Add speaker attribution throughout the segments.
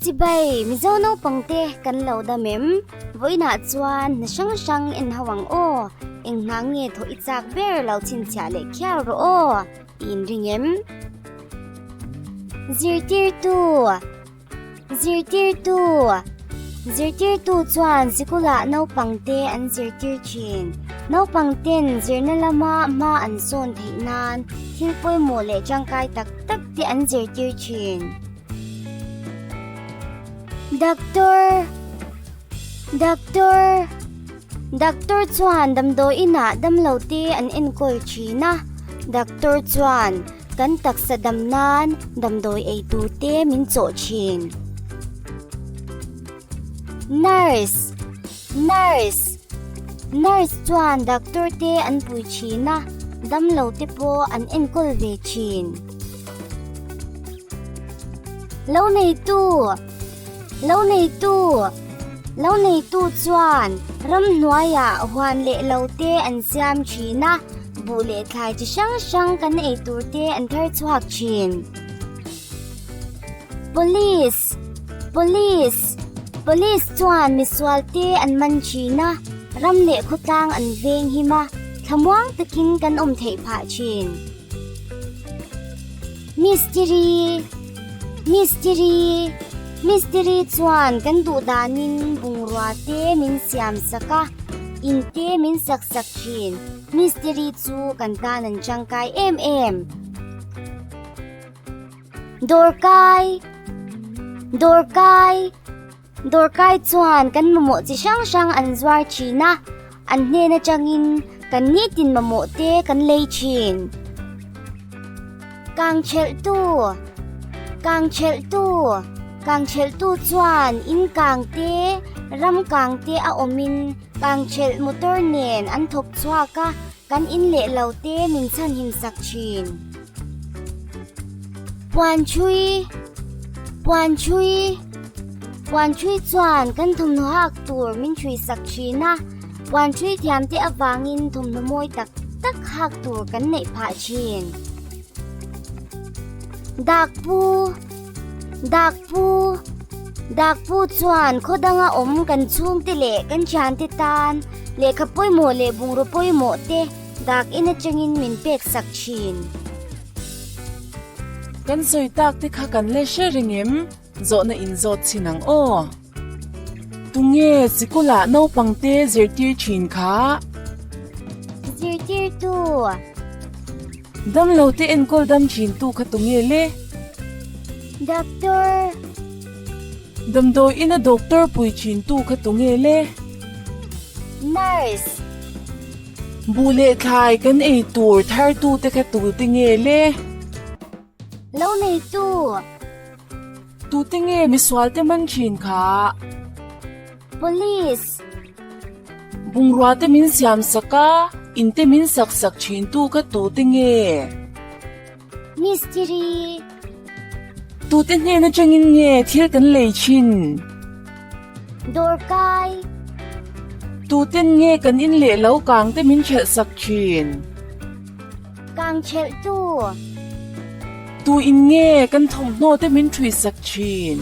Speaker 1: Chibai, Mizo naupangte kan lo dam em? Vawiinah chuan hna hrang hrang en ho ang aw. Eng hna nge thawh i chak ber lo chhinchhiah leh khiau rawh aw i inring em? Zirtirtu Zirtirtu Zirtirtu chuan sikulah naupangte an zirtir thin. Naupangten zirna lama hma an sawn theih nan thil pawimawh leh tangkai tak tak te an zirtir thin. Doctor Doctor Doctor chuan damdawi inah damlo te an enkawl thin a. Doctor chuan kan taksa dam nan damdawi ei tur te min chawh thin. Nurse Nurse Nurse chuan doctor te an pui thin a, damlo te pawh an enkawl ve thin. Lo neitu Lo neitu Lo neitu chuan ramhnuaiah huan leh lo te an siam thin a, buh leh thlai chi hrang hrang kan ei tur te an thar chhuak thin. Police Police Police chuan misual te an man thin a, ram leh khawtlang an veng him a, thlamuang takin kan awm theih phah thin. Mistiri Mistiri Mistiri chuan kan duh danin bungrua te min siam sak a, in te min sak sak thin. Mistiri chu kan tan an tangkai em em. Dawrkai Dawrkai Dawrkai chuan kan mamawh chi hrang hrang an zuar thin a, an hnen atangin kan nitin mamawh te kan lei thin. Kangchelhtu Kangchelhtu Kangchelhtu chuan in kang te, ram kang te a awmin kangchelh motor nen an thawk chhuak a, kan in leh lo te min chhanhim sak thin. Puanchhui Puanchhui Puanchhui chuan kan thawmhnaw hak tur min chhui sak thin a, puanchhui thiam te avangin thawmhnaw mawi tak tak hak tur kan neih phah thin. Dakpu Dakpu Dakpu chuan khaw danga awm kan chhungte leh kan thiante tan lehkha pawimawh leh bungraw pawimawh te Dak in atangin min pek sak thin.
Speaker 2: Kan sawi tak te kha kan le hre reng em? Zawhna in zawt chhin ang aw. Tunge sikulah naupang te zirtir thin kha?
Speaker 1: Zirtirtu.
Speaker 2: Damlo te enkawl dam thin tu kha tunge le?
Speaker 1: Doctor.
Speaker 2: Damdawi ina doctor pui thin tu kha tunge le?
Speaker 1: Nurse.
Speaker 2: Buh leh thlai kan ei tur thar tu te kha tu te nge le?
Speaker 1: Lo neitu.
Speaker 2: Tu te nge misual te man thin kha?
Speaker 1: Police.
Speaker 2: Bungrua te min siam sak a, in te min sak sak thin tu kha tu te nge?
Speaker 1: Mistiri.
Speaker 2: Tu te hnen atangin nge thil kan lei thin?
Speaker 1: Dawrkai.
Speaker 2: Tu ten nge kan in leh lo kang te min chelh sak thin?
Speaker 1: Kang chelh tu.
Speaker 2: Tu in nge kan thawmhnaw te min thui sak thin?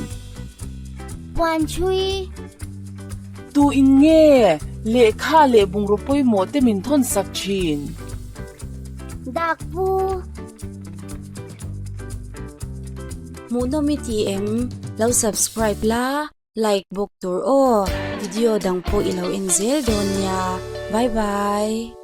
Speaker 1: Puan thui.
Speaker 2: Tu in nge lehkha leh bungraw pawimawh te min thawn sak thin?
Speaker 1: Dakpu.
Speaker 3: Hmuhnawm i ti em? Lo subscribe la, like bawk tur aw. Video dang pawh i lo en zel dawn nia. Bye bye.